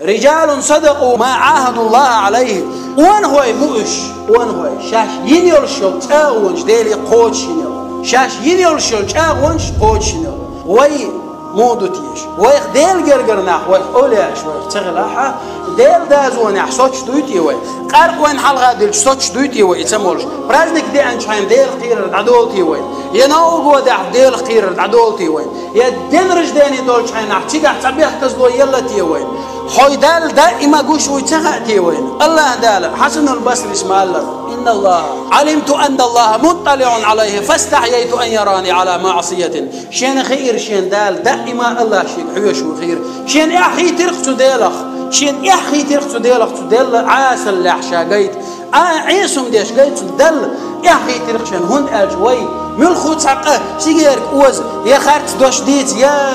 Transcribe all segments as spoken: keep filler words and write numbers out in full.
رجال صدقوا ما عاهدوا الله عليه. Къонахой бу уьш, къонахой, шаьш йина йолуш йолу чӀагӀонаш Деле кхочушйина йолу. Шаьш йина йолуш йолу чӀагӀонаш кхочушйина йолу. Вай муха ду теша? Вайх Делан гергара нах, вайх овлияаш, вайх ца хилахь, Делан дазонехь соцуш дуй те вай? Къаркъа вайна хьалха дилча соцуш дуй те вай и ца молуш? Праздник деанчу хьайна Делах кхерар дӀадолу те вай? Я новый годехь Делах кхерар дӀадолу те вай? Я день рождения долчу хьайнахь цигахь цхьа бехказло елла те вай? Хьой Далла даима гуш вуй ца хаьа те вайна? АллахӀ Дала Хьасанул Басрис ма-аллара: إن الله، علمت أن الله مطلع عليه فاستحييت أن يراني على معصية. Шена хиира шен Дала даима АллахӀ шега хьоьжуш ву хиира. Шена эхь хийтира-кх цу Делах. Шена эхь хийтира-кх цу Делах, цу Делла Ӏесаллехь ша гайта. А, Ӏеса хӀума деш гайта цу Далла, эхь хийтира-кх шена, хӀунда аьлча вай муьлхха цхьа къа, сигерка оза, я харц дош дийца, я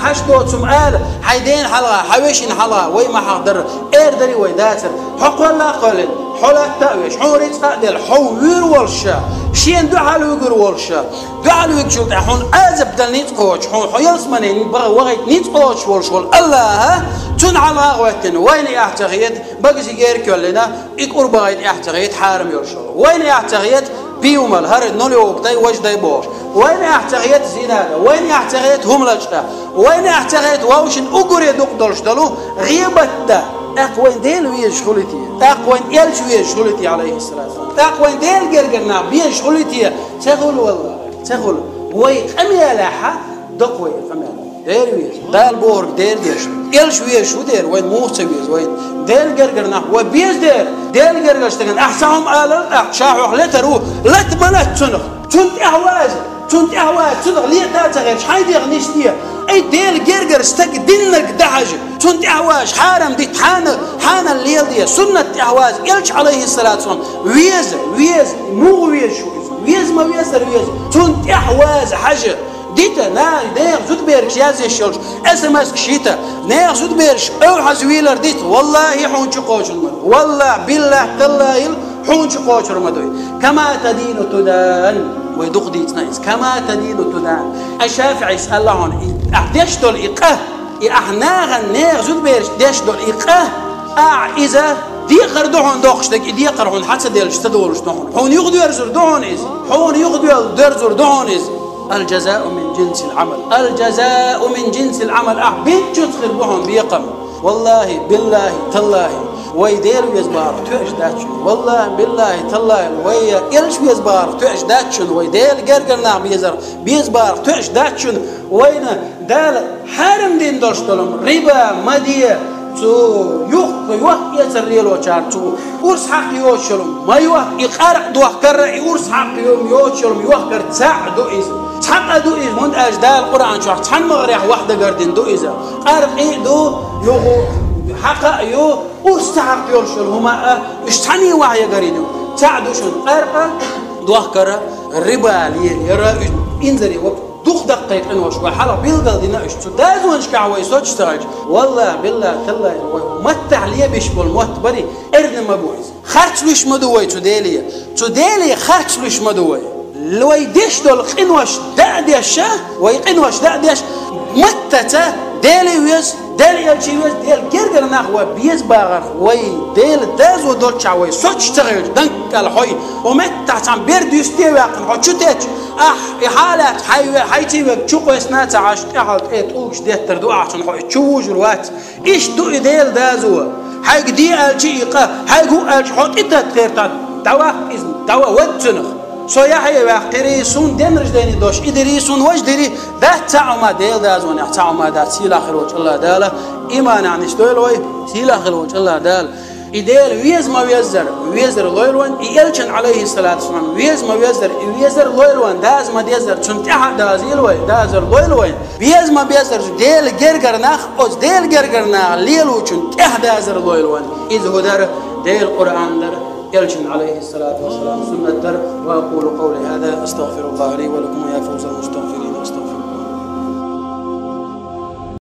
хьашт доцу хӀума ала, хьайн дена хьалха, хьан вешина хьалха вай ма хьахдарра, эр дарий вай дацара. Хьо кхолла а кхоьллина, хьо латта а веш, хьуна рицкъа а делла, хьо вуьйр волуш ша, шена дуьхьал вуьгур волуш ша. Дуьхьал вуьгучул тӀаьхьа хьуна Ӏазап дала ницкъ кхочуш, хьуна хьо ялсамане баха вахийта ницкъ кхочуш волуш волу АллахӀа цунна хьалха а гӀоьттина, вайна эхь ца хета, багаси герга кхоьллина, и кӀур бахийта эхь ца хета хьарам йолуш волу. Вайна эхь ца хета бийвмал, хӀара нур йогу дай, важа дай бохуш. Вайна эхь ца хета зина дан, вайна эхь ца хета хӀума лачкъа, вайна эхь ца хета вовшийн уггаре дукха долуш долу гӀийбат дан. ТӀаккха вайн Дела везаш хуьлий те? ТӀаккха вайн Элча везаш хуьлий те, алейхиссалату вассалам? ТӀаккха вайн Делан гергара нах безаш хуьлий те? Ца хуьлу, валлахӀи, ца хуьлу. Вай къамелехь а доккху вай къамел. Дера веза. Дала бохург дера деш. Элча везаш ву дера, вайн муха ца веза вайн? Делан гергара нах вай беза дера. Делан гергара стагана ахь цхьа хӀума алал, ахь ша хьох летар ву, лата ма лата цунах. Цунна тӀаьхьа ваза, цунна тӀаьхьа ваза, цунах лета а ца хилча, хьайн дегӀ нисде. Ай, Делан гергара стаг диннарг дан хьажа. Цунна тӀаьхьа ваза, хьарам дита хьана, хьанал леладе. Суннат тӀаьхьа ваза, Элча, алейхиссалату вассалам, веза, веза, муха везаш ву иза? Веза ма везара веза. Цунна тӀаьхьа ваза хьажа. Дита, на, нехан зудабераш язъеш йолуш, эс эм эс-каш йита, нехан зудабераш, ов хьаза вийлар дита, валлахӀи, хьуна чу кхочур ма ду. ВаллахӀи, биллахӀи, таллахӀи, хьуна чу кхочур ма дуй. كما تدين تدان. Вай дукха дийцина иза. كما تدين تدان. Аш-ШафиӀис аьлла хьуна, и ахь деш долу и къа, и ахь нахана, нехан зудабераш деш долу и къа, ахь иза декхар ду хьуна доккхуш дерг, и декхар хьуна хьан ца деллаш ца долуш ду хьуна. Хьуна юхадоьрзур ду хьуна иза. Хьуна юхадоьрзур ду хьуна иза. الجزاء من جنس العمل. الجزاء من جنس العمل. Ахь бинчуьнца хир бу хьуна бекхам. ВаллахӀи, биллахӀи, таллахӀи, вай Дела веза бахарх тоьаш дац шуна. ВаллахӀи, биллахӀи, таллахӀи, вай Элча веза бахарх тоьаш дац шуна. Вай Делан гергара нах безарх беза бахарх тоьаш дац шуна. Вайна Дала хьарам дина долуш долу риба ма де. Цу юххе йохка-эцар лелочарна цу урс хьакха йоцуш йолу ма йохка, и къаркъа дохкарра, и урс хьакха йо-, йоцуш йолу ма йохкар цхьаъ ду иза. Цхьа къа ду иза, хӀунда аьлча Дала Къуръан чохь цхьана магӀарехь вахьдагардина ду иза. Къаркъа а ду, юха хьакха а ю, урс ца хьакха йолуш йолу хӀума а, уьш цхьаьний вахьягарийна ю. Цхьаъ ду шуна къаркъа дохкарра, риба лелаяра, уьш инзаре вац. Дукха даккхий къинош вай хьалха билгал дина уьш. Цу дазонашкахь вай соцуш ца хилча, валлахӀи, биллахӀи, таллахӀи, вай маттахь лебеш болу мотт барий, эрна ма бу иза. Харц луьйш ма ду вай цу Деле. Цу Деле харц луьйш ма ду вай. Вай деш долу къинош даа деш а, вай къинош даа деш, маттаца Деле веза, Делан Элча веза, Делан гергара нах вай беза бахарх, вай Делан дазо долчохь вай соцуш ца хилча, данкъал хьой, хьо меттахь цхьана берда юьсте а ваьккхина, хьо чу течча, ахь и хьалаьцна хьай ве-, хьайций верг чу кхоьссина а ца Ӏаш, тӀаьхьал тӀе тӀулгаш деттар ду ахь цунна, хьо и чу вужур вац. Иштта ду и Делан дазо. Хьайга де аьлча и къа, хьайга хӀу аьлча хьо тӀе таттахера тӀад. ДӀаваккха иза, дӀава-, вад цунах. Со яхье ваьккхирий, суна день рождения дош и дирий, суна важа дирий, дац цхьа а хӀума Делан дазонехь, цхьа а хӀума дац. Сийлахь хир волчу АллахӀ Дала иманехь нисдойла вай, сийлахь хир волчу АллахӀ Дала. И Дела веза ма веззара, везар лойла вайн, и Элчан, алейхиссалату вассалам, веза ма веззара, и везар лойла вайн, даза ма деззара, цунна тӀаьхьа дазийла вай, дазар лойла вайн. Беза ма беззара Делан гергара нах, оцу Делан гергара нах лелочун тӀаьхьа дазар лойла вайн. Иза хӀун дара? Делан Къуръан дара, Элчан, алейхиссалату вассалам, суннат дара. وأقول قولي هذا أستغفر الله لي ولكم ويا فوز المستغفرين.